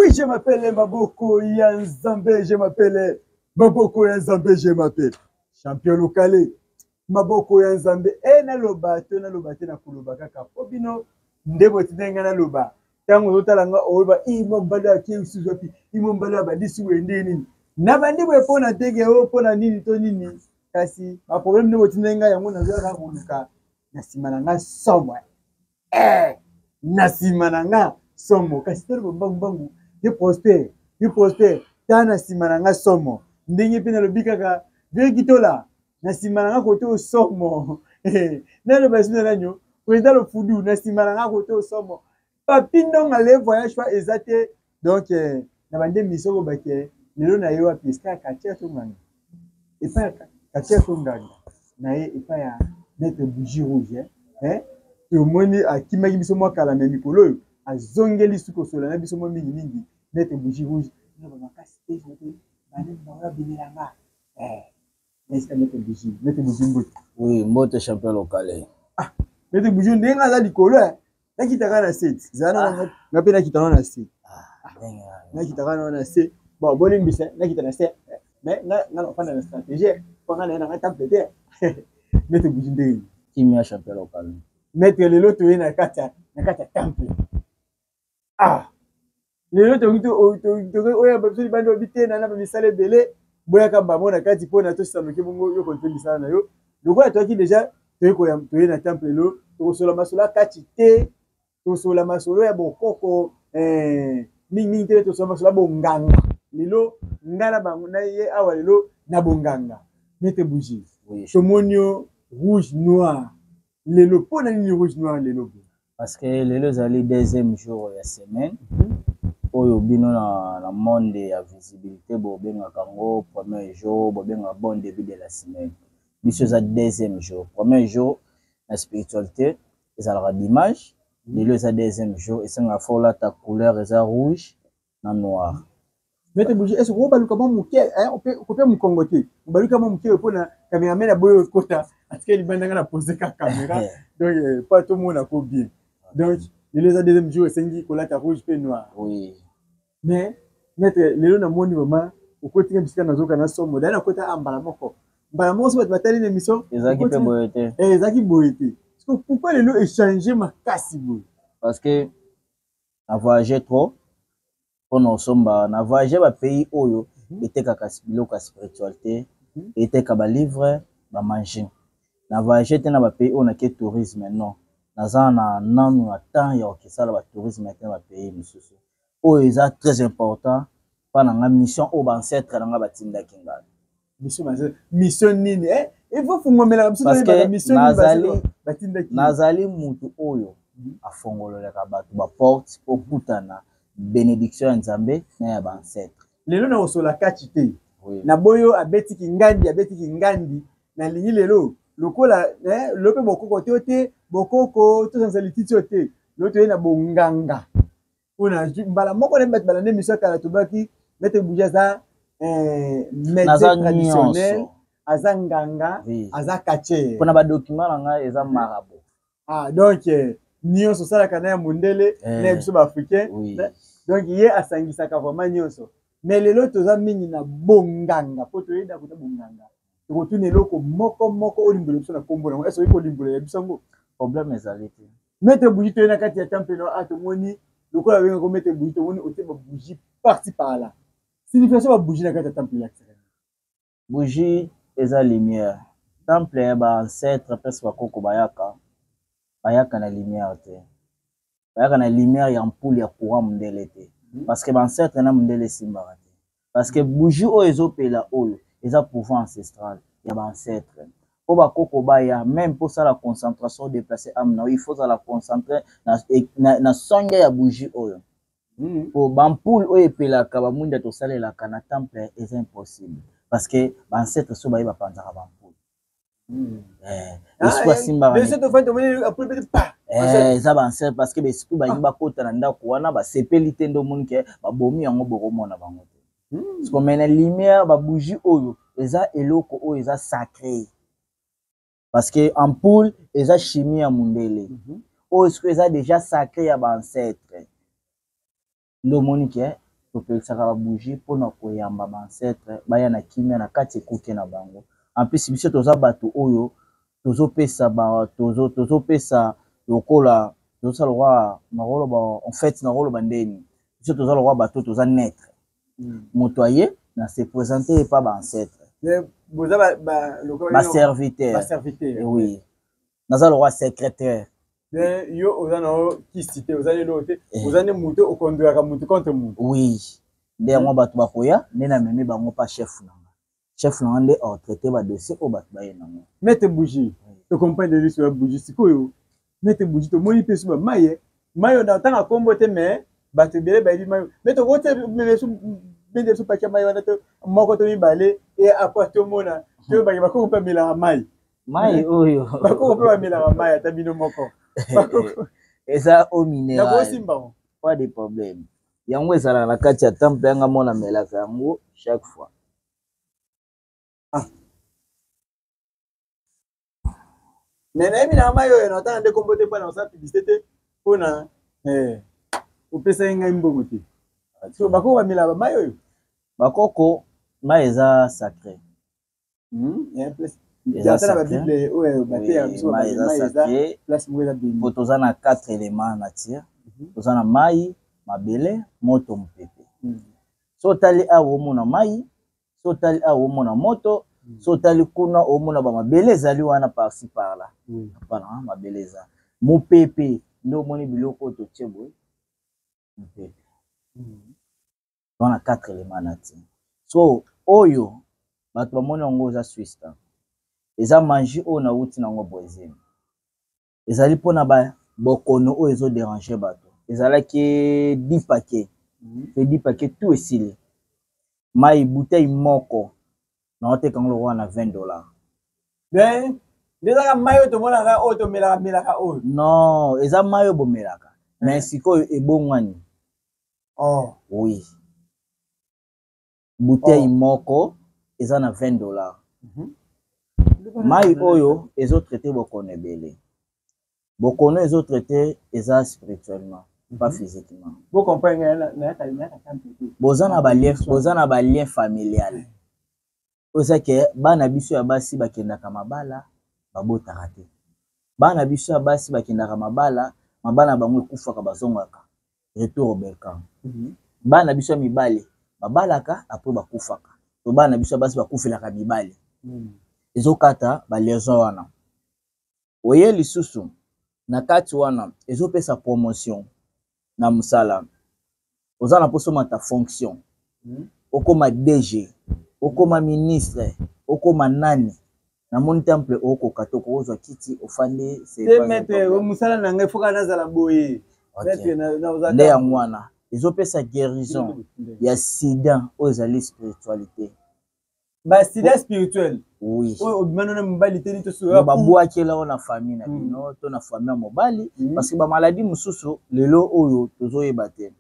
Oui, je m'appelle Maboko ya Nzambe, je m'appelle Maboko ya Nzambe, je m'appelle champion locale. Maboko ya Nzambe, e naloba to naloba te, nakoloba kaka po bino nde botindaki ngai naloba. Ntango ozotala nga oloba i mwa mobali oyo akei lisusu wapi, i mwa mobali oyo abandi suku ye ndenge nini, nabandi boye mpo na teke oyo mpo na nini to nini, kasi baproblème nde botindaki ngai yango nazoyaka koluka na nsima na ngai somo eh, na nsima na nga somo. Kasi toloba mbangu mbangu, ye Prosper, ye Prosper, ta na nsima na nga somo. Ndenge mpe nalobi kaka viekitola na nsima na nga kote oyo somo. Naloba esi na nanyo président Lofudu na nsima na nga kote oyo somo. Papi Ndonga le voyage fa eza te. Donc eh, na bande mission ko bake lelo na ye wapi esika ya quartier to nganga, epai ya quartier to nganga na ye, epai ya maître bougie rouge eh? Eh? Tomoni akimaki biso mwa kala, me mikolo oyo azongeli su kosola na biso mwa mingimingi. Maître bougie rouge naloba makasi te te banani bango babinela nga eh. Esika maître bougie, maître bougie mbote. Oui, mbote champion locale. Ah, maître bougie ndenge aza likolo eh. Nakitaka na se, zala na nga mpe nakitaka na se, nakitaka na na se. Bon, bolimbisa, nakita na se, mais nga nga nafanda na stratégie mpo nga naye nanga temple te. Maître bougie ndenge kimia champion locale. Maître, lelo toye na kati ya temple. Ah, lelo tokoki oyo biso libanda obi te na bamisala ebele, boyaka bango na kati mpo na tosaluki bongo yo konte misala na yo. Lokola toyaki deja, toye na temple lelo, tokosola masolo ya kati te, tokosola masolo ya bokoko eh, mingimingi te, tokosola masolo ya bonganga. Lelo nga na bango na ye awa lelo na bonganga. Maître bougie, tomoni yo rouge noir lelo, mpo na nini rouge noir lelo boye? Parce que lelo ezali deuxième jour ya semaine oyo bino na monde ya visibilité bobengaka yango premier jour, bobengaka bon début de la semaine. Biso eza deuxième jour. Premier jour na spiritualité ezalaka dimanche, lelo eza deuxième jour, esengaka fo olata couleur eza rouge na noir. Maître Bougie, est-ce que obaluka mwa moke, okope mokongo te, obaluka mwa moke mpo na cameraman aboyi okota, atikali libanda, nga na pose ka caméra, donc po tomona ko bien. Donc lelo eza deuxième jour, esengi kolata rouge mpe noir. Oui. Mais maître, lelo namoni vraiment okoti nga bisika nazoka na somo. Dai nakota a mbala moko. Mbala moko so bato batali na émission. Ezalaki mpe boye te. Eh, ezalaki boye te. Pourquoi lelo échanger makasi boye? Parce que na voyage trop mpona kosomba, na voyage ba pays oyo etekaka biloko ya spiritualité, eteka ba livre, ba magie. Na voyage te na ba pays oyo nake tourisme, non, naza na nanu na temps ya kokesala ba tourisme te na ba pays mosusu. Oyo eza très important mpa na nga, mission oyo ba ancêtre na nga batindaki ngai. Mission, mission nini eh? Il faut fungomelaka biso toyebaka mission nini batindaki. Nazali mutu oyo afongolelaka bato baporte mpo kutana bénédiction ya Nzambe na ya baancetre. Lelo na kosola kati te na boyo abetiki ngandi, abetiki ngandi. Nalingi lelo lokola lelo mpe bokoko te te bokoko tozangisa lititi oyo te. Lelo toye na bonganga mpona mbala moko na bato balanda émission ya kala, tobaki maître Bougie aza médecin traditionnel, aza nganga, aza catcheur. Mpona badocument na ngai eza marabout. Ah, donc nyonso osalaka na ya mondele na ya biso baafricain, donc ye asangisaka vraiment nyonso. Mais lelo toza mingi na bonganga mpo toyeda kota bonganga. Tokotuna eloko moko moko, olimbola biso na nkombo nango. Ese oyi kolimbolela biso yango? Problème ezali te. Maître Bougie, toye na kati ya temple no a, tomoni lokola babengaka maître Bougie, tomoni otie babougie parti par là. Signification babougie na kati ya temple elakisaka? Bougie eza lumière. Temple ya baancetre mpesi bakoko bayaka, bayaka na lumière te, bayaka na lumière ya ampoule ya courant mondele te, parce que baancetre na mondele esimbaka te. Parce que bougie oyo ezopela oyo eza pouvoir ancestral ya baancetre mpo bakoko baya. Même mpo osala concentration, déplacer âme na yo, il faut ozala concentré na songe ya bougie oyo, po bampoule oyo epelaka bamwinda tosalelaka na temple eza impossible, parce que baancetre so baye bapanzaka bampoule. Esprit asimbaka eza baancetre, parce que baesprit balingi bakota na ndako wana, basepeli te, nde omoni ke babomi yango, bokomona bango te. Parce que mais na lumière babougie oyo eza eloko oyo eza sacré, parce que ampoule eza chimie ya mondele, oyo sikoyo eza déjà sacré ya baancetre, nde omoni ke Topelisaka babougie mpona koyamba baancêtre baya na kimia na kati ekuke na bango. En plus, biso toza bato oyo tozopesa tozopesa lokola tozosala lokola, nakoloba, en fait nakoloba ndeni, biso toza lokola bato toza neutre. Moto aye na se présenter epa baancêtre. Baserviteur. Oui, naza lokola secrétaire. Yo oza na kisi te, oza lelo te, oza nde moto okondoyaka motu contre motu. Oui, nde yango bato bakoya nde namemi bango pa chef na nga. Chef na nga nde atraite badossier oyo bato baye nango. Maître Bougie, tocomprendre liso ya Bougie. Sikoyo, Maître Bougie, tomoni mpe so bamaye mayo na ntanga nkombo te, mais bato ebele bayebi mayo. Mais tokoti bende biso paki ya mai wana to moko to mibale e apres tomona toyebaki bakoko mpe amelaka mai. Mai oyo. Bakoko mpe bamelaka mai, ata bino moko. Eza eau minérale. Nakosimba ngo. Pas de problème. Yango ezalaka na kati ya temple yanga, mona amelaka yango chaque fois. Ah. Mais nayebi na mai oyo, natanga nde kombo te mpona kosala publicité te, mpona opesaki ngai mbongo te. So bakoko bamelaka bamai oyo? Bakoko, mai eza sacré. Ata na babible oyo bateyaka biso, mai eza place moko eza béni. Po toza na quatre éléments nature. Toza na mai, mabele, moto, mopepe. So otali awa, omona mai. So otali awa, omona moto. So otali kuna, omona bamabele ezali wana par-ci par-là. Voilà, mabele eza mopepe. Nde omoni biloko oyo totie boye, mopepe. Wana quatre éléments nature. So oyo bato bamoni yango eza suisse ta, eza magie oyo nauti nango Brésil. Ezali mpona bokono oyo ezoderange bato. Ezalaki 10 paquet pe 10 paquet tout esili. Mai bouteille moko naoteka yango lokola na 20 $. Nde ezaka mai oyo tomonaka, oyo tomelaka melaka oyo? Non, eza mai oyo bomelaka, mais sikoyo ebongwani. Oh. Oui, bouteille moko eza na 20 $. Mai oyo ezotraite bokono ebele. Bokono ezotraite eza spirituellement, pas physiquement. Boza na balien familial oyo eza ke bana biso ya basi bakendaka mabala, babotaka te. Bana biso ya basi bakendaka mabala, mabala na bango ekufaka, bazongaka retour au bercail. Bana biso ya mibali babalaka, après bakufaka. To bana biso ya basi bakufelaka mibali. Ezokata baliaison wana. Oye lisusu na kati wana, ezopesa promotion na mosala. Oza na mposa omata fonction, okóma DG, okóma ministre, okóma nani, namoni temple okoka te, okozwa kiti ofandi. Te, maître, mosala na ngai foka nazala boye. Nde yango wana ezopesa guérison ya sida oyo ezali spiritualité. Basida spirituel? Oui. Oyo obima nano mobali te, nini? Babwakela oyo na famille na bino to na famille ya mobali, parce que bamaladi mosusu lelo oyo tozoyeba te.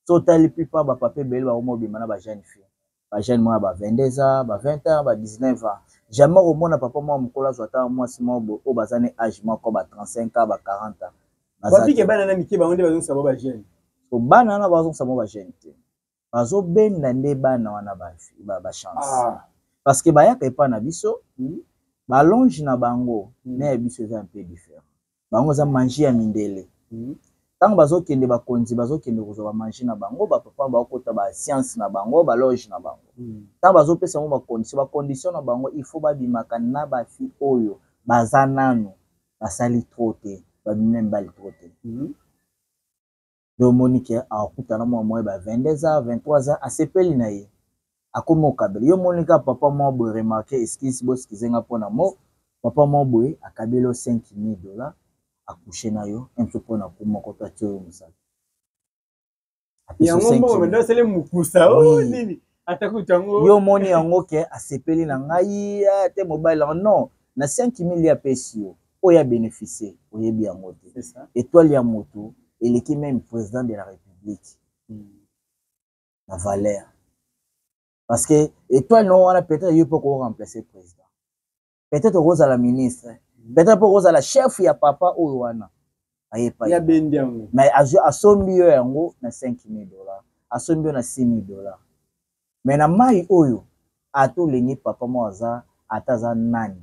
So otali, plupart bapapa ebele bakoma obima na bajeune fille, bajeune moko ya ba 22 ans, ba 20 ans, ba 19 ans. Jamais okomona papa moko mokolo azwa ata mwasi moko boye oyo baza ne age moko, ba 35 ans, ba 40 ans. Bapike bana na mike, bango nde bazongisa bango bajeune. So bana wana bazongisa bango bajeune te, bazobenda nde bana wana bachance, parce que bayaka epa na biso, balonge na bango na ya biso eza un peu différent. Bango eza magie ya mindele. Ntango bazokende, bakonzi bazokende kozwa bamagie na bango, bapapa bakota bascience na bango, baloge na bango. Ntango bazopesa bango bacondition, bacondition na bango, il faut babimaka na bafille oyo baza nanu basali trop te, babimi na mibali trop te. Nde omoni ke akutana mwa moye ba 22 ans, 23 ans, asepeli na ye, akomi okabela. Yo omoni kaka papa moko boye, remarque, excuse, boexcuse nga mpona mo papa moko boye akabeli yo 5000 $, acouche na yo mso mpona ku moko to atie oyo mosala. Yango mbongo nde asali mokusa o nini, ata kutu yango. Yo omoni yango ke asepeli na ngai te, mobali yango non, na 5000 ye apesi yo oyo abénéficie, oyebi yango te. Étoile ya moto eleki même président de la République na valeur, parce que étoile no wana, peut-être yo mpo koremplacer président, peut-être okozala ministre, peut-être mpo okozala chef ya papa oyo wana ayepa. Ya bendi yango. Mais asombi yo yango na 5000 $. Asombi yo na 6000 $. Mais na mai oyo, ata olingi papa moko aza, ata aza nani,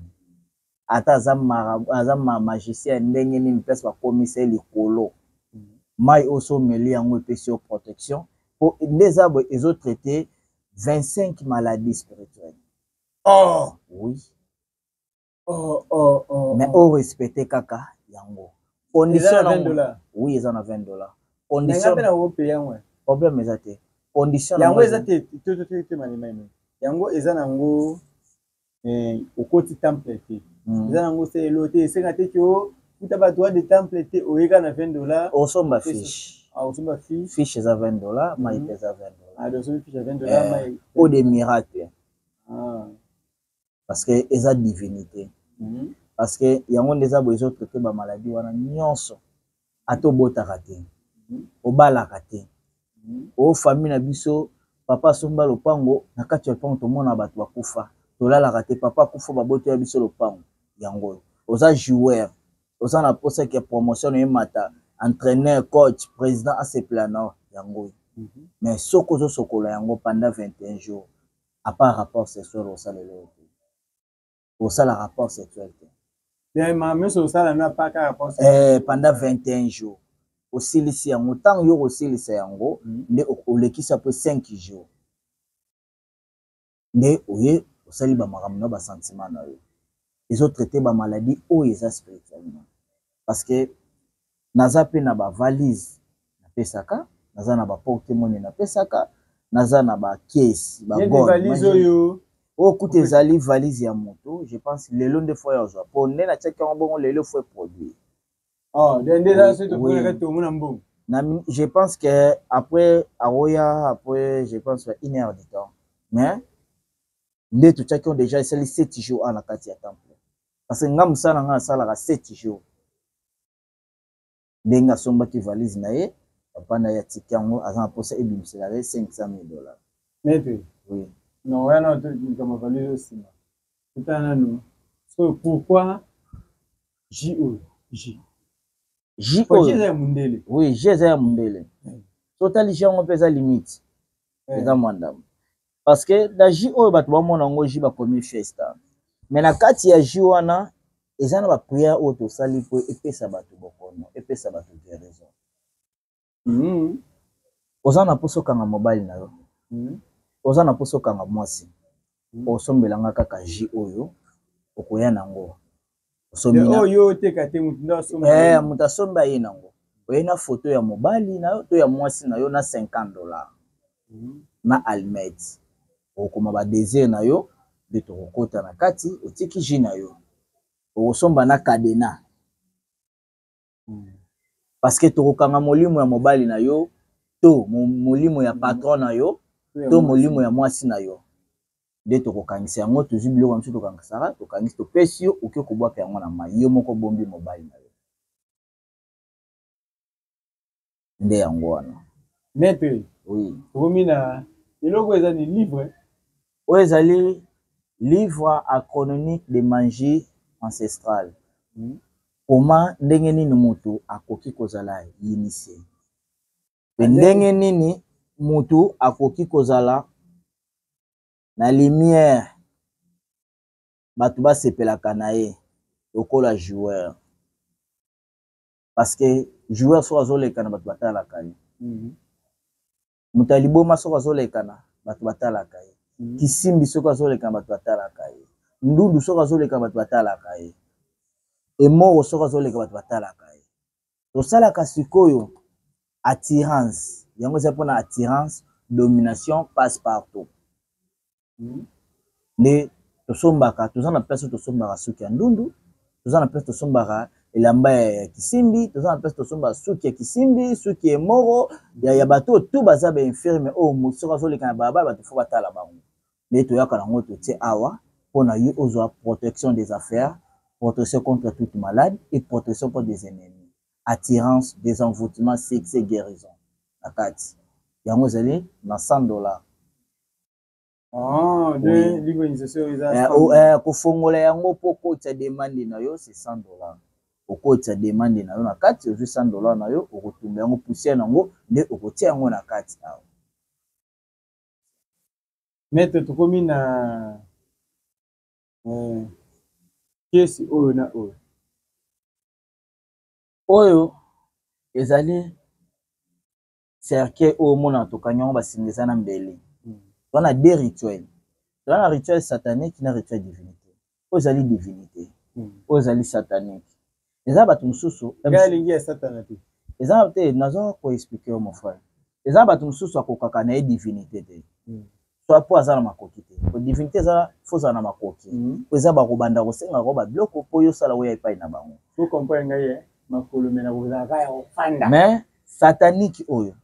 ata aza mara, aza magicien ya ndenge nini, place bakomisa ye likolo, mai oyo so omeli yango, epesi yo protection. Po nde eza boye, ezotraite 25 maladies spirituelles. Oh. Oui. Oh. Mais oh. orespecte kaka yango, condition eza na 20 nango. Dollar. Oui, eza na 20 $. Nanga Condition mpe na kope yango. Problème eza te, condition yango nango. Eza te, te malema eme yango eza nango, okoti temple te. Eza nango se elo te, esenga te ke ofuta badroit de temple te, oyeka na 20 $. Osomba fiche. Osomba fiche. Fiche eza 20 $, mai mpe eza 20 $. Ah, donc osombi fiche ya 20 $, mai. Eau de miracle. Ah. Parce que eza divinité. Parce que yango nde eza boye, ezotraite bamaladi wana nyonso. Ata obotaka te, obalaka te, o famille na biso, papa asomba lopango, na kati ya lopango tomona bato bakufa, tolalaka te, papa akufa, babotoya biso lopango yango oyo. Oza joueur, oza na mposa ya promotion na emata, entraîneur, coach, président asepela na yango oyo. Mais soki ozosokola yango pendant 21 jours, à part rapport sexuel, osalela oyo te, osala rapport sexuel te. Nyonso osala no apaka rapport. Pendant 21 jours, osilisi yango. Ntango yo kosilisa yango, nde olekisa mpe 5 jours, nde oye osali bamakambo na basentiment na yo. Ezotraite bamaladi oyo eza spirituellement, parce que naza mpe na bavalise napesaka, naza na baporte-monnaie napesaka, naza na bacaisse. Valise oyo? Oyo kuta ezali valise ya moto. Je pense lelo nde fo ya ozwa, po nde natiaki yango bongo, lelo fo eproduire. Oh, nde eza soki tomonaka, tomona mbongo. Na, je pense que après aroya, après je pense une heure du temps. Mais nde totiaki yango déjà, esali 7 jours awa na kati ya temple, parce que nga mosala na nga nasalaka 7 jours. Ndenge asombaki valise na ye, papa na ye atiki yango, aza na mposa ebimisela ye 500 000 $. Maître. Oui. Non, wana likambo valise osima, totala nanu so pourquoi J oyo, J. J. Oyo eza ya mondele. Oui, J eza ya mondele. Totali J yango mpe eza limite, eza mwa ndambo, parce que na J oyo bato bamona yango J, bakomi fiesta, mais na kati ya J wana eza na baprière oyo tosali mpo epesa bato bokono, epesa bato guérison. Oza na mposa okanga mobali na yo, oza na mposa okanga mwasi, osombelanga kaka J oyo, okoya nango. Oyo oteka te, motu nde asomba. Moto asombi, aye nango, oye na foto ya mobali na yo to ya mwasi na yo na 50 $ na allumette, okokoma badésir na yo, nde tokokota na kati. Otiki jus na yo, okosomba na cadenas, parce que tokokanga molimo ya mobali na yo to molimo ya patron na yo to molimo ya mwasi na yo. Nde tokokangisa yango, tozwi biloko na biso, tokangisaka, tokangisi, topesi yo, okoki kobwaka yango na mai, yo moko bombi mobali na yo. Nde yango wana. Maître. Oui. Tokomi na eloko eza ni livre. Oyo ezali livre acronymique de magie ancestrale. Koma ndenge nini moto akoki kozala initié, mpe ndenge nini motu akoki kozala na lumière, bato basepelaka na ye lokola joueur, parce que joueur soki azolekana, bato batalaka ye. Moto ya liboma soki azolekana, bato batalaka ye. Kisimbi soki azolekana, bato batalaka ye. Ndundu soki azolekana, bato batalaka ye. Emoro soki azoleka, bato batalaka ye. Tosalaka sikoyo attirance, yango eza mpona attirance, domination, passe partout. Nde tosombaka, toza na place oyo tosombaka suki ya ndundu, toza na place tosombaka elamba ya kisimbi, toza na place tosombaka suki ya kisimbi, suki ya emoro, ya bato oyo tu baza bainfirme, oyo soki azoleka na balabala, bato fo batala bango. Nde toyaka nango, totie awa mpona yo ozwa protection des affaires, protection contre toute malade et protection contre des ennemis, attirance, désenvoûtement, succès, guérison na kati. Yango ezali na 100 $. Ah, Oui. livre initiation eza Kofongola yango mpo okotisa demande na yo, c'est 100 $. Okotisa demande na yo na kati, ozwi 100 $ na yo, okotumba yango, poussière nango nde okotia yango na kati awa. Maître, tokomi na pièce oyo na oyo. Oyo ezali cercueil oyo omonaka tokangi yango basinga eza na mbeli. Toza na deux rituels. Toza na rituel satanique na rituel divinité. Oyo ezali divinité, oyo ezali satanique. Eza bato mosusu. Ngai alingi ya satana te. Eza te, nazo koexpliquer yo, mon frère. Eza bato mosusu akokaka na ye divinité te. Soit mpo aza na makoki te. Po divinité eza faut ozala na makoki. Po eza bakobanda kosengaka babiloko mpo yo osala oya epai na bango. Faut comprendre ngai makolo me na kozalaka ya kofanda. Mais satanique oyo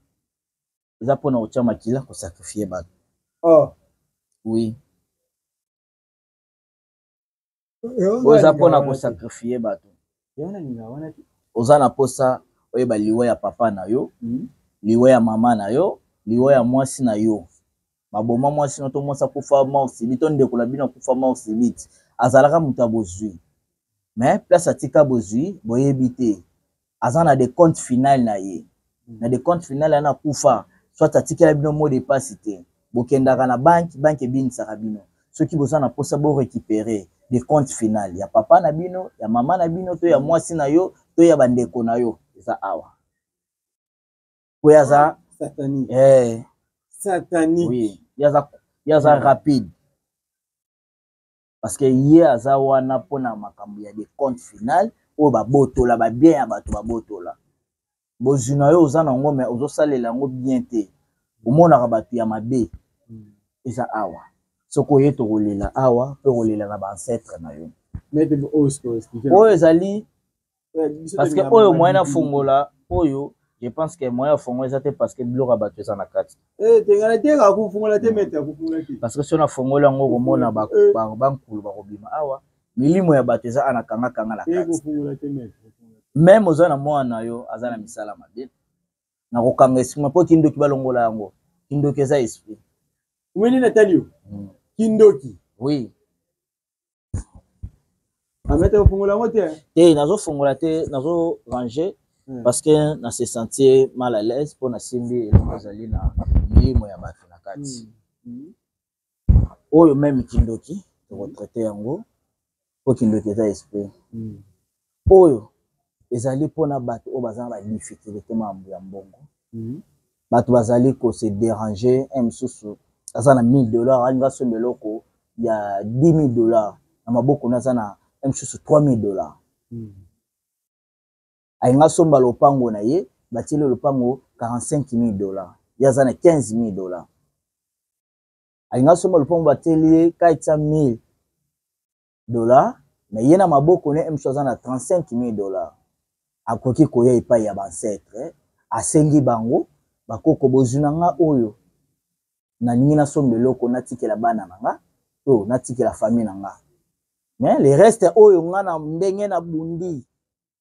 eza mpona kotia makila, kosacrifier bato. Oh. Oui. Oyo eza mpona kosacrifier bato. Oza na posa oyeba liwa ya papa na yo, liwa ya mama na yo, liwa ya mwasi na yo. Baboma mwasi no to mwasi akufa mort subite, to ndeko na bino akufa mort subite. Azalaka moto ya bozwi. Mais place atika bozwi, boyebi te. Aza na décompte final na ye. Na décompte final yana akufa, soit atikela bino mot de passe te. Bokendaka na banque, banque ebinisaka bino. Soki boza na posa bo récupérer décompte final ya papa na bino, ya mama na bino, to ya mwasi na yo, to ya bandeko na yo, eza awa. Po ye aza satanique. Eh. Satanique. Oui, ye aza rapide. Parce que ye aza wana mpona makambo ya décompte final oyo babotola babien ya bato, babotola bozwi na yo, oza nango mais ozosalela yango bien te, omonaka bato ya mabe. Eza awa, soki oye tokolela awa mpe kolela na baancêtre na yo. Oyo ezali parce que oyo moyen nafongola oyo, je pense que moyen ya fongola eza te, parce que biloko ya bato eza na kati. Tengana te, akufungola te, maître, akufungola te. Parce que soki nafongoli yango, okomona bankulu bakobima awa, milimo ya bato eza ana kangakanga na kati. Kofungola te, maître. Même oza na mwana na yo aza na misala mabe, na kokanga esprit mpo kindoki balongola yango. Kindoki eza esprit. Omoni, natali yo, kindoki. Oui. Maître, kofungola yango te. Te, nazofongola te, nazo ranger, parce que na se sentir mal à l'aise mpo nasimbi eloko ezali na milimo ya bato na kati. Oyo même kindoki, tokotraiter yango mpo kindoki eza esprit. Oyo ezali mpona bato oyo baza na badifficulté mambo ya mbongo. Bato bazali kose déranger. Un mosusu aza na 1000 $, alingi asomba eloko ya 10 000 $, na maboko na aza na un mosusu 3000 $. Alingi asomba lopango na ye, batieli lopango 45 000 $, ye aza na 15 000 $. Alingi asomba lopango, batieli ye 400 000 $, mais ye na maboko ne mosusu aza na 35 000 $. Akoki koya epai ya baancêtre, asengi bango: "Bakoko, bozwi na nga oyo, nalingi nasomba eloko, natikela bana na nga to natikela famille na nga, mais le reste oyo nga na ndenge nabundi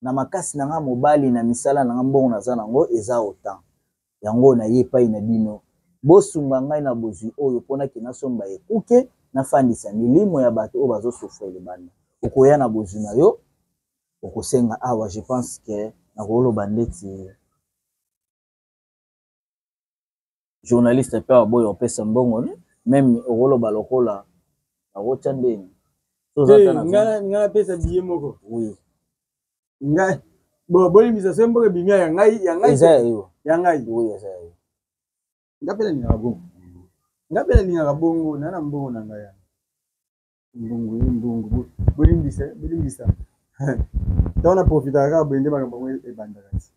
na makasi na nga mobali na misala na nga, mbongo naza nango eza autant, yango naye epai na bino, bosunga ngai na bozwi oyo mpona ke nasomba ekuke, nafandisa milimo ya bato oyo bazosouffrir libanda." Okoya na bozwi na yo, okosenga awa. Je pense que nakoloba ndeti journaliste mpe aboyi opesa mbongo ne, même okoloba lokola akotya ndeni. Ngai napesa billet moko. Oui. Ngai bon, bolimbisa, soki mboka ebimi ya ngai, ya ngai. Eza ya yo. Ya ngai. Oui, eza ya yo. Nga mpe nalingaka bongo, nga mpe nalingaka bongo na mbongo na ngai ya mbongo ye mbongo. Bolimbisa, bolimbisa, ntango na profitaka kaka boye nde makambo yango ebandaka ti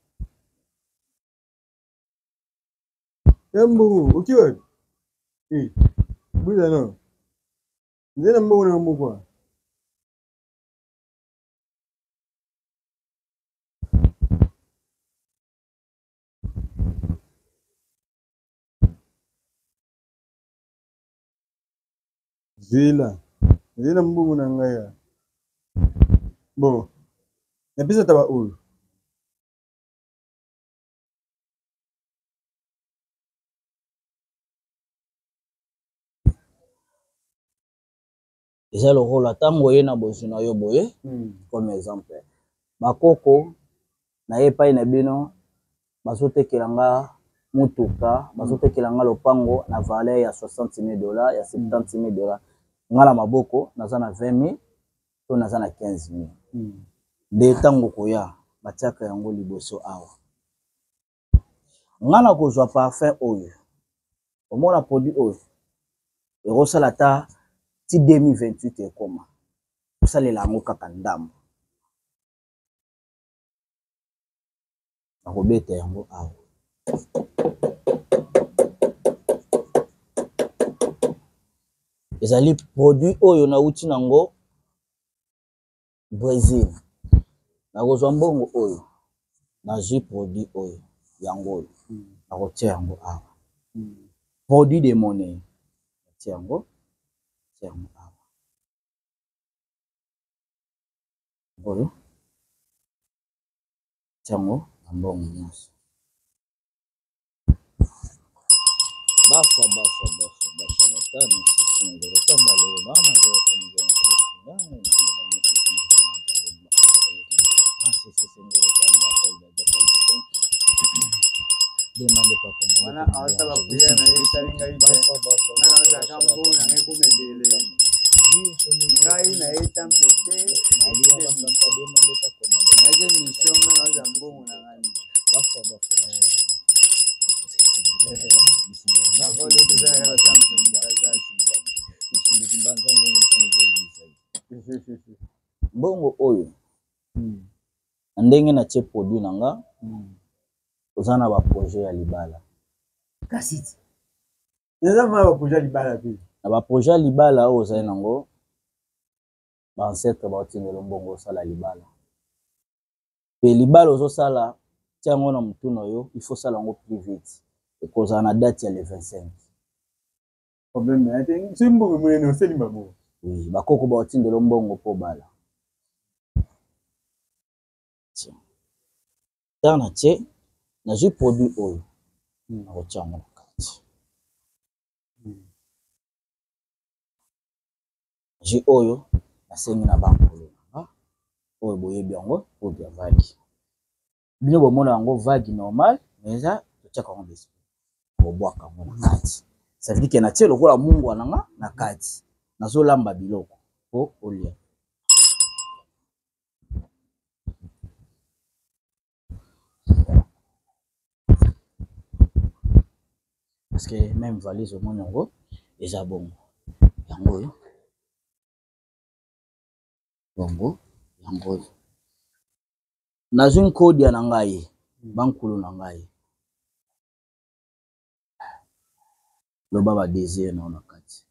e mbongo oki wapi. Buza no nze na mbongo na moko. Zela, zela, mbongo na ngai ya bon, napesa taba oyo. Eza lokola ntango oye na bozwi na yo boye, comme exemple, bakoko na ye epai na bino bazotekela nga. Motuka bazotekela nga lopango na valeur ya 60 000 dollars, ya 70 000 dollars. Nga na maboko naza na 20 000 to naza na 15 000. Nde ntango koya batiaka yango liboso awa. Nga na kozwa parfum oyo, omona produit oyo ekosala ata ti 2028 ekoma kosalela yango kaka ndambo. Nakobeta yango awa. Ezali produit oyo nauti nango Brésil. Nakozwa mbongo oyo, nazwi produit oyo, yango oyo nakotia yango awa. Produit de monnaie, natia yango, tia yango awa. Oyo tia yango na mbongo nyonso. Bafa bafa bafa bashalatani Wana aosala prière na ye etali ngai te. Nga naozalaka mbongo na ngai ekoma ebele. Ngai na ye temple te, nayaki mission, nga naozala mbongo na ngai. Mbongo oyo na ndenge natie produit na nga, oza na baprojet ya libala. Kasi eza ma baprojet ya libala te. Na baprojet ya libala oyo ozali nango, baancêtre baotindela mbongo osala libala. Mpe libala ozosala, tia yango na motu na yo, il faut osala yango plus vite. Ekozala na date ya le 25. Problème na te, soki mbongo emonani osali bango. Oui, bakoko baotindela mbongo mpo bala. Ntango natie, nazwi produit oyo, nakotia yango na kati. Nazwi oyo, nasengi na bankolo na nga, oyo boyebi yango, poudre ya vague. Bino bomona yango vague normal, mais eza totiaka yango l'esprit. Bobwaka yango na kati. Ça veut dire que natie lokola mungwa na nga na kati. Nazolamba biloko po olia. Parce que même valise omoni yango eza bongo. Yango oyo. Bongo yango oyo. Nazwi nkodia na ngai, bankulu na ngai. Loba ba désir na na kati.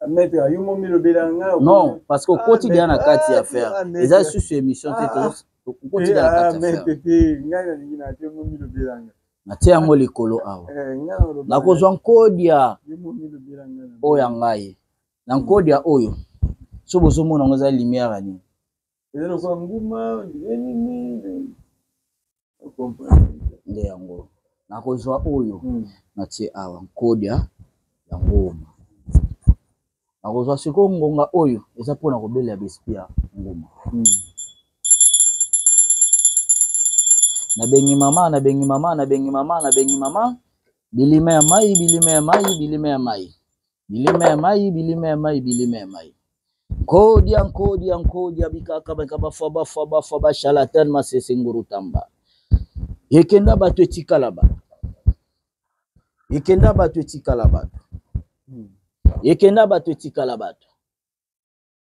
Maître, yo momi lobela nga. Non, parce que okoti deja na kati ya affaire. Eza susu émission te, okoti deja na kati ya affaire. Maître te, ngai nalingi na te momi lobela nga. Natie yango likolo awa. Nakozwa nkodia oyo ya ngai. Na nkodia oyo, so bozomona yango eza lumière ya nini? Eza lokola nguma, nini? Nde yango. Nakozwa oyo, natie awa nkodia ya nguma. Nakozwa sikoyo ngonga oyo eza mpona kobelela b'esprit ya nguma. Nabengi mama, nabengi mama, nabengi mama, nabengi mama. Bilima ya mai, bilima ya mai, bilima ya mai. Bilima ya mai, bilima ya mai, bilima ya mai. Nkodia, nkodia, nkodia, bikaka, bika, bafwa, bafwa, bafwa, bashalatan, masese, nguru, tamba. Ekenda bato etikala bato. Ekenda bato etikala bato. Ekenda bato etikala bato.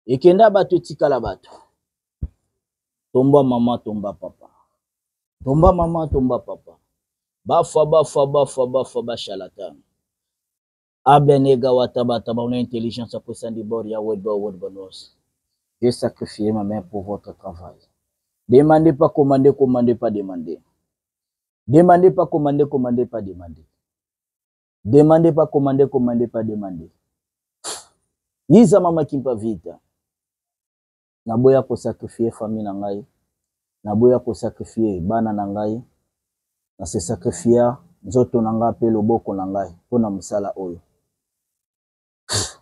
Ekenda bato etikala bato. Tomba mama, tomba papa. Tomba mama, tomba papa. Bafwa, bafwa, bafwa, bafwa, bashalatan. Ablenega watabata bauna intelligence apesandi bord ya wedba wedba nos. J'ai sacrifié ma main pour votre travail. Demandez pas, commandez, commandez pas, demandez. Demandez pas, commandez, commandez pas, demandez. Demandez pas, commandez, commandez pas, demandez. Yiza mama kimpa vita. Naboya ko sacrifier famille na ngai. Naboya ko sacrifier bana na ngai. Na se sacrifier nzoto na ngai pe loboko na ngai pona mosala oyo.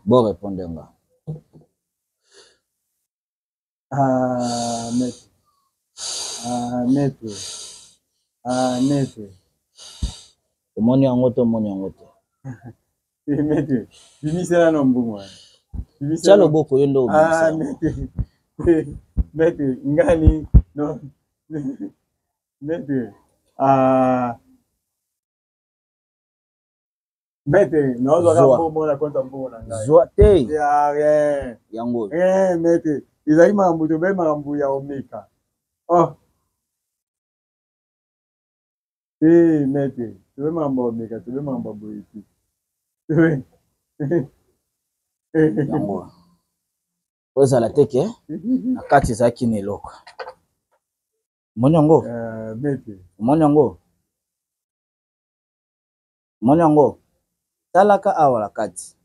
Bo répondre nga. Ah, maître. Ah, maître. Ah, maître. Omoni yango te, omoni yango te. Maître, bimisela na mbongo wana. Tia loboko yo nde obimisa. Ah, maître. Maître, ngani non. Maître. Ah. Maître, nazwaka mbongo na compte ya mbongo na ngai. Zwa te. Ya rien. Yango. Rien, maître. Ezali makambo tobe makambo ya omeka. Oh. Te, maître. Tobe makambo ya omeka, tobe makambo ya boye te. Yango. Ozala te ke na kati ezalaki na eloko. Omoni yango? Maître. Omoni yango? Omoni yango? Talaka awa na kati.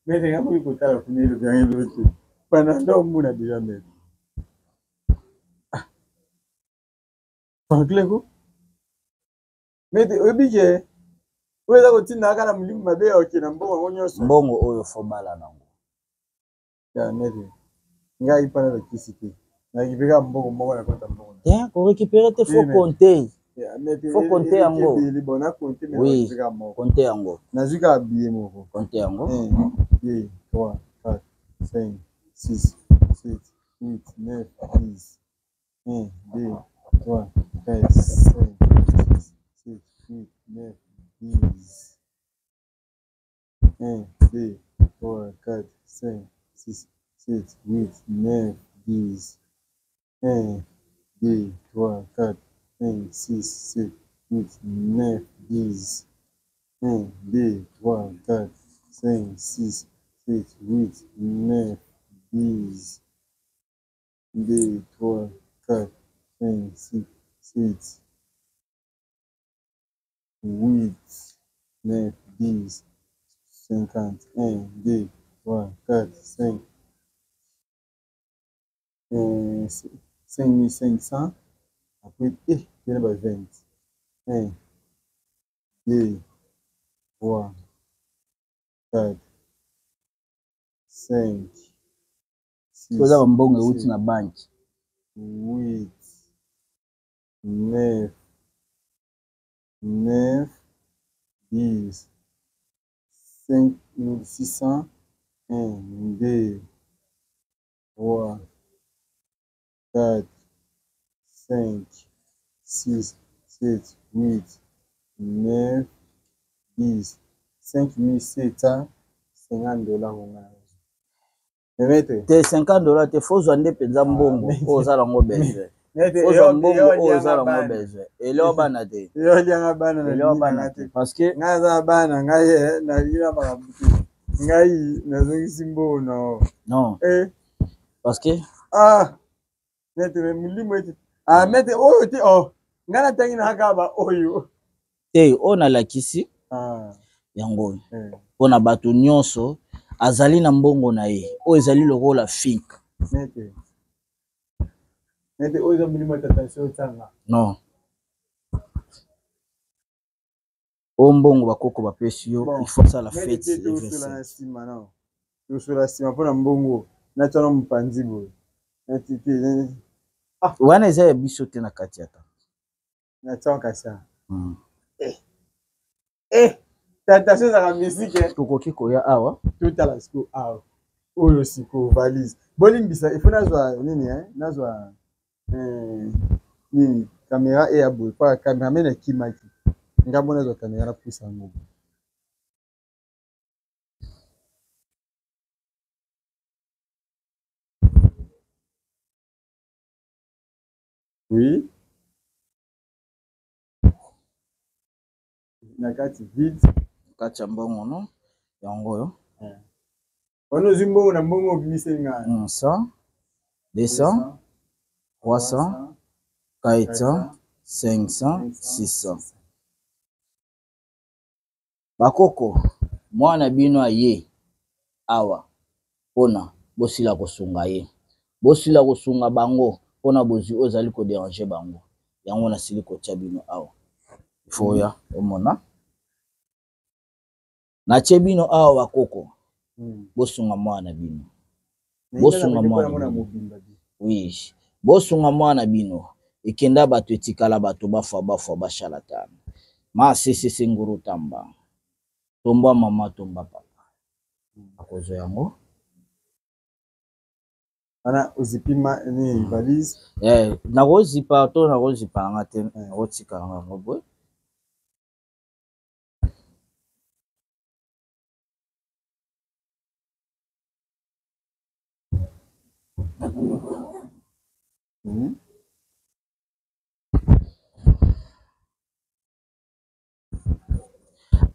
Maître, nga koki kotala kuna elobi yango elobi te. Pendant nde omona déjà maître. Franklin ko? Maître, oyebi ke oyo eza kotinda kaka na molimo mabe ya okende na mbongo yango nyonso. Mbongo oyo fo bala nango. Ya maître, ngai pana na kisi te. Na récupérer kaka mbongo moko na compte ya mbongo. Te, ko récupérer te, faut compter. Faut compter yango. Bon, na compter mais oui, kaka moko. Compter yango. Nazwi kaka billet moko. Compter yango. 1 2 3 4 5 6 7 8 9 10 1 2 3 4 5 6 7 8 9 10 1 2 3 4 5 6 7 8 9 10 1 2 3 4 5 6 7 8 9 10 1 2 3 4 5 6 7 8 9 10 2 3 4 5 6 7 8 9 10 50 1 2 3 4 5 5500 après eh tena ba 20 1 2 3 4 5 6 oza ba mbongo euti na banki 8 9 9 10 5600 1 2 3 4 5 6 7 8 9 10 5750 dollars ngai. Te, 50 dollars te, fo ozwa nde mpenza mbongo oyo oza nango besoin. Ozwa mbongo oyo oza nango besoin. Eleo bana te. Elianga bana. Eleo bana te, parce que ngai aza bana, ngai nalingi na makambo te, ngai nazongisi mbongo na Non, parce que ah maître, molimo ete ah maître oyo te, oh ngai natangi na kaka ba oyo. Te, oyo nalakisi yango mpona bato nyonso azali na mbongo na ye oyo ezali lokola fink. Maître, maître, oyo eza molimo ya tentation otanga. Non, oyo mbongo bakoko bapesi yo, il faut asala fête. Tosola na nsima, non, tosola nsima mpona mbongo natiana mopanzi boye nati te. Wana eza ya biso te na kati ya ta. Natia kasi eh tentation ezalaka musique. Tokoki koya awa. Totala sikoyo awa, oyo sikoyo valise. Bolimbisa, ifo nazwa nini, nazwa nini, caméra eya boye po cameraman akimaki ngambo. Nazwa caméra, napusa yango. Oui, na kati vide. Kati ya mbongo no yango oyo. Wana ozwi mbongo na mbongo obimiseli ngai. 100, 200, 300, 400, 500, 600. Bakoko, mwana bino aye awa mpona bosila kosunga ye, bosila kosunga bango mpona bozwi oyo ezali kodéranger bango. Yango nasili kotia bino awa, ifo oya omona natie bino awa. Bakoko, bosunga mwana bino, bosunga mwana bino. Oui, bosunga mwana bino. Ekenda bato, etikala bato, bafwa bafwa, bashalatana. Masesese nguru tamba. Tomba mama tomba papa. Akozwa yango. Wana ozipi ma nini valise? Eh, nakozipa to nakozipa nanga te, nakotika nanga yango boye.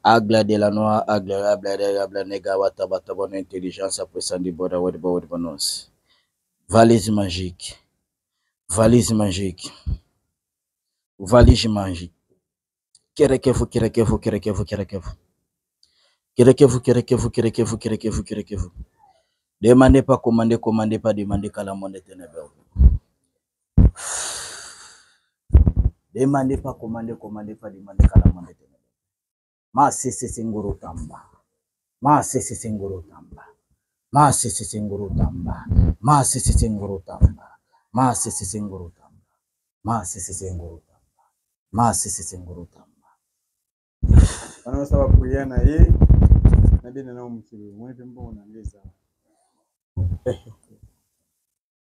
Agla de la noa, agla agla de agla nega wata bata bonne intelligence après sandi boda wadi bo wadi bonos. Valise magique. Valise magique. Valise magique. Kerekefu kerekefu kerekefu kerekefu. Kerekefu kerekefu kerekefu kerekefu kerekefu. Demandez pas, commandez, commandez pas, demandez qu'à la monnaie ténèbres. Demandez pas, commandez, commandez pas, demandez qu'à la monnaie ténèbres. Ma sese nguru tamba. Ma sese nguru tamba. Ma sese nguru tamba. Ma sese nguru tamba. Ma sese nguru tamba. Ma sese nguru tamba. Ma sese nguru tamba. Wana osala prière na ye nabina na mokili omoni mpe mbongo na ngai eza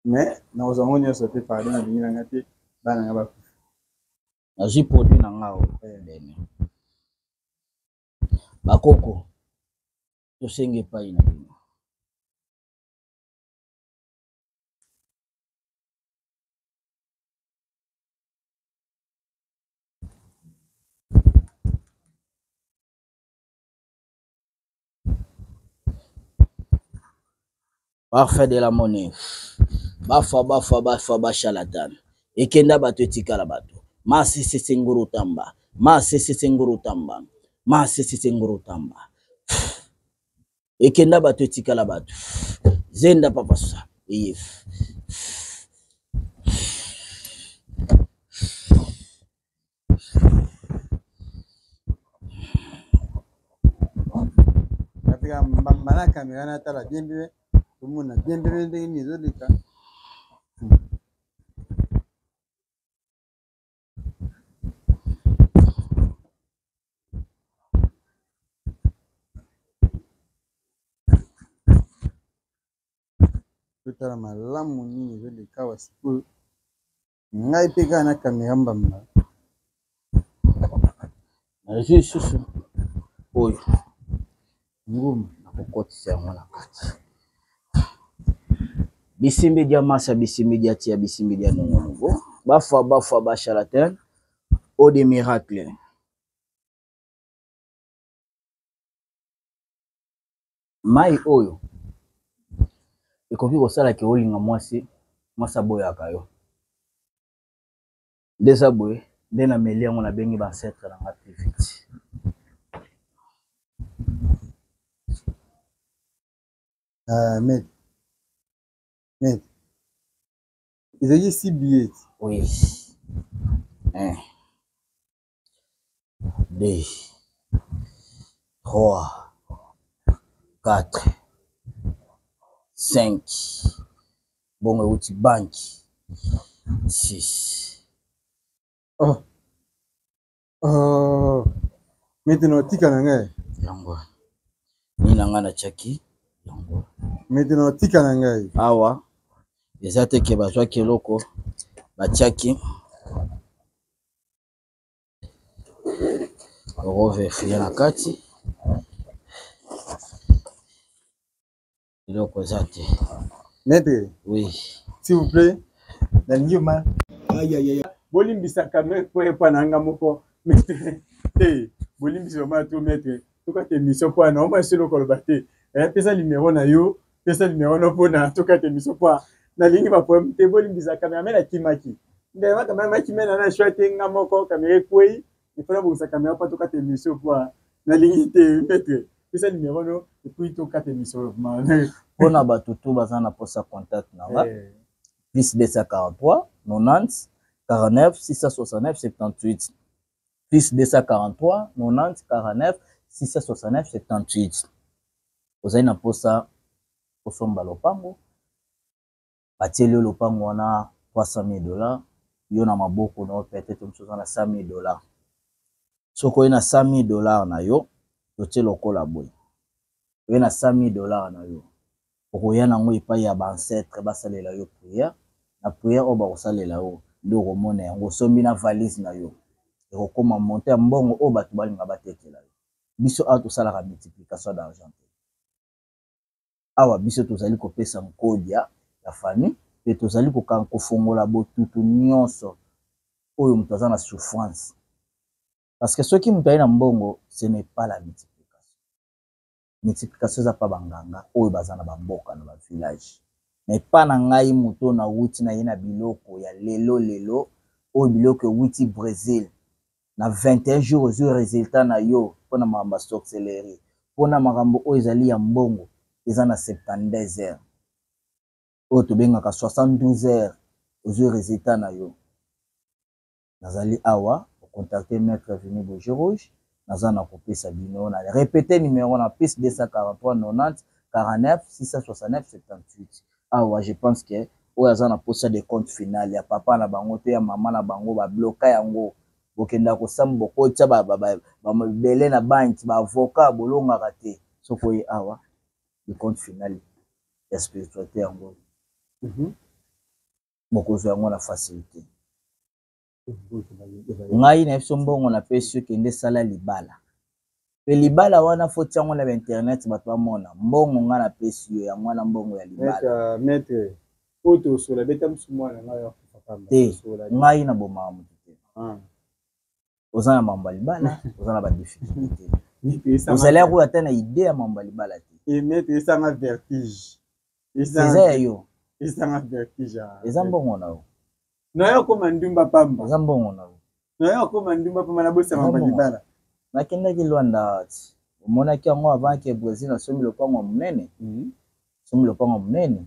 mais nakozwa yango nyonso te, pardon, nalingi na ngai te bana nga bakufa. Nazwi produit na nga oyo bene bakoko tosengi epai na bino. Parfait de la monnaie. Bafa bafa bafa bachalatan. Ekenda bato etikala bato. Masese nguru tamba. Masese nguru tamba. Masese nguru tamba. Ekenda bato etikala bato. Zenda papasa. Eye. Katika mbamba na kamera natala bien bien, tomona bien bien ndenge nini ezoleka. Totala malamu nini ezoleka awa sikoyo. Ngai mpe kaka na kamera mbamba. Nazwi lisusu oyo nguma nakokotisa yango na kati. Bisimbi dia masa, bisimbi dia tia, bisimbi dia nongonogo. Bafa bafa ba charlatan. Eau de miracle. Mai oyo ekoki kosala ke olinga mwasi, mwasi aboyaka yo. Nde eza boye, nde nameli yango nabengi ba ancêtre na nga plus vite. Maître, maître, ezalaki 6 billets. Oui. 1, 2, 3, 4, 5. Bongo euti banki. 6. Oh. Oh. Maintenant, tika na ngai. Yango. Ni na ngai natiaki yango. Maintenant, tika na ngai. Awa eza te ke bazwaki eloko batiaki. Okoverifie na kati. Eloko eza te. Maître. Oui. S'il vous plaît. Nalingi ma. Aïe aïe aïe. Bolimbisaka me po epa na nga moko. Maître. Te, bolimbisi vraiment tout maître. Tokata émission po na omwa solo koloba te. Eh, pesa numéro na yo, pesa numéro no pona tokata émission po nalingi ba problème te, bolimbisa cameraman akimaki. Ndema cameraman akimena na choix te nga moko caméra ekwei. Il faut nabongisa caméra po tokata émission po nalingi te maître. Pesa numéro no et puis tokata émission vraiment. Pona bato tout baza na posa contact na nga. Plus 243 90 49 669 78. Plus 243 90 49 669 78. Ozali na posa osomba lopango, batieli yo lopango wana 300 000 dollars, yo na maboko na yo peut-être mosusu oza na 100 000 dollars. Soki oye na 100 000 dollars na yo, totie lokola boye, oye na 100 000 dollars na yo, okoya nango epai ya ba ancêtres basalela yo prière. Na prière oyo bakosalela yo nde okomona yango, osombi na valise na yo, ekokoma montant ya mbongo oyo bato balinga batekela yo. Biso awa tosalaka multiplication d'argent te. Awa biso tozali kopesa nkodia ya famille mpe tozali kofongola botutu nyonso oyo moto aza na souffrance. Parce que soki moto aye na mbongo, ce n'est pas la multiplication. Multiplication eza pa banganga oyo baza na bamboka na bavillage. Mais pa na ngai moto oyo nawuti na ye na biloko ya lelo lelo oyo biloko ewuti Bresil, na 21 jours ozwi resultat na yo mpona makambo ya sorcellerie, mpona makambo oyo ezali ya mbongo eza na 72 heures oyo tobengaka 72 heures ozwi resultat na yo. Nazali awa, ocontacte Maître Vinny Bougie Rouge, naza na kopesa bino na répéter numéro na plus 243 90 49 669 78. Awa je pense que oyo aza na posa de compte final ya papa na bango to ya mama na bango, babloka yango, bokenda kosamba, bokotia bamabele na banque, baavocat bolongaka te. Soki oye awa, de compte final ya spiritualité yango, bokozwa yango na facilité. Ngai na biso mbongo napesi yo, kende sala libala, pe libala wana fo tia yango na ba internet, bato bamona mbongo ngai napesi yo yango wana, mbongo ya libala. Maître, oyo tosola beta mosu mwana ngai akufa pamba. Te, ngai nabomaka motu te. Oza na mambo ya libala, oza na badifficulté, ozali akoyo ata na idée ya mambo ya libala te. Maître, esanga vertige. Eza ya yo. Esanga vertige. Eza mbongo na yo. Nayo akoma ndumba pamba. Eza mbongo na yo. Nayo akoma ndumba pamba, nabosama mambo ya libala. Nakendaki Lwanda, omonaki yango avant ke Brésil, nasombi lopango ya monene, sombi lopango ya monene.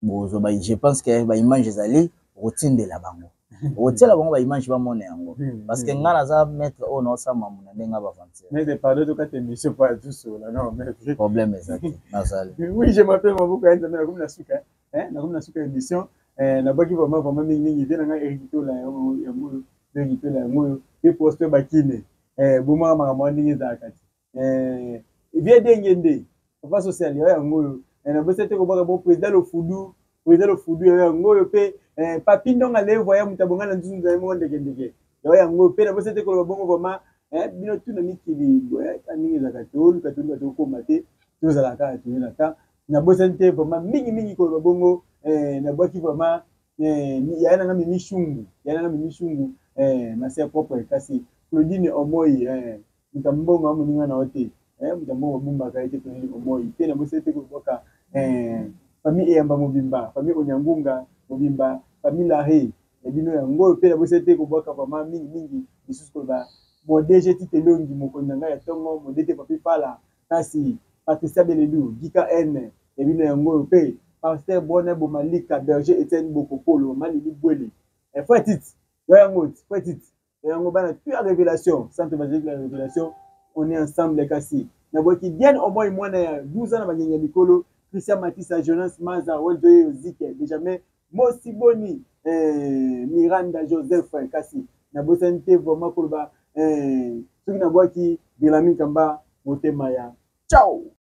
Bozwa ba, je pense que ba image ezali, okotindela bango, okotiela bango ba image, bamona yango, parce que ngai naza maître oyo naosala mamu na ndenge ya baventure. Maître, pardon, tokata émission po atusola. Non, maître. Problème eza te, nazali. Oui, je m'appelle Maboko ya Nzambe, nakomi na suka, nakomi na suka émission. Nabwaki vraiment vraiment mingi mingi te na ngai Eric Tola yango oyo, Eric Tola yango oyo, pe Prosper Bakine, bomaka makambo wana ndenge ezalaka te. Vie ndenge nde papa social yayo yango oyo, nabosi te kobwaka bo président Lofudu, président Lofudu yayo yango oyo, mpe Papi Ndonga Levo ya moto abonga na nzunzu na ye moko ndekendeke yayo yango oyo, mpe nabosi te koloba bongo vraiment bino tuna mikili ka ndenge ezalaka, toluka toluka tokóma te, tozala kaka toye na temps. Nabosani te vraiment mingi mingi koloba bongo, nabwaki vraiment yaya nanga Mimi Shungu, yaya nanga Mimi Shungu, ma sœur propre, kasi Claudine Omoi, moto ya mbongo amoninga na yo te, moto ya mbongo abumbaka ye te, Claudine Omoi. Mpe nabosani te kobwaka famille Eyamba mobimba, famille Onyangunga mobimba, famille Larry ya bino yango oyo, mpe nabosani te kobwaka vraiment mingi mingi lisusu koloba mon DG Tite Elongi, mokonzi na ngai ya ntongo, mon DT Papi Fala, kasi Patricia Beledu Gika N ya bino yango oyo, mpe pasteur Bone Bomalika, berger Etienne Bokopolo, mama Lili Bwele, frère Tite yo yango, frère Tite yango, bana tu ya révélation, centre évangélique la révélation, on est ensemble. Kasi nabwaki Diane Omoi, mwana ya 12 ans na bangenge ya mikolo, Christian Matisa, Jonas Maza, Welzoye Ozike, Benjamin Mosiboni, Miranda Joseph, kasi nabosani te vraiment koloba soki nabwaki Belamin Kamba motema ya ciao.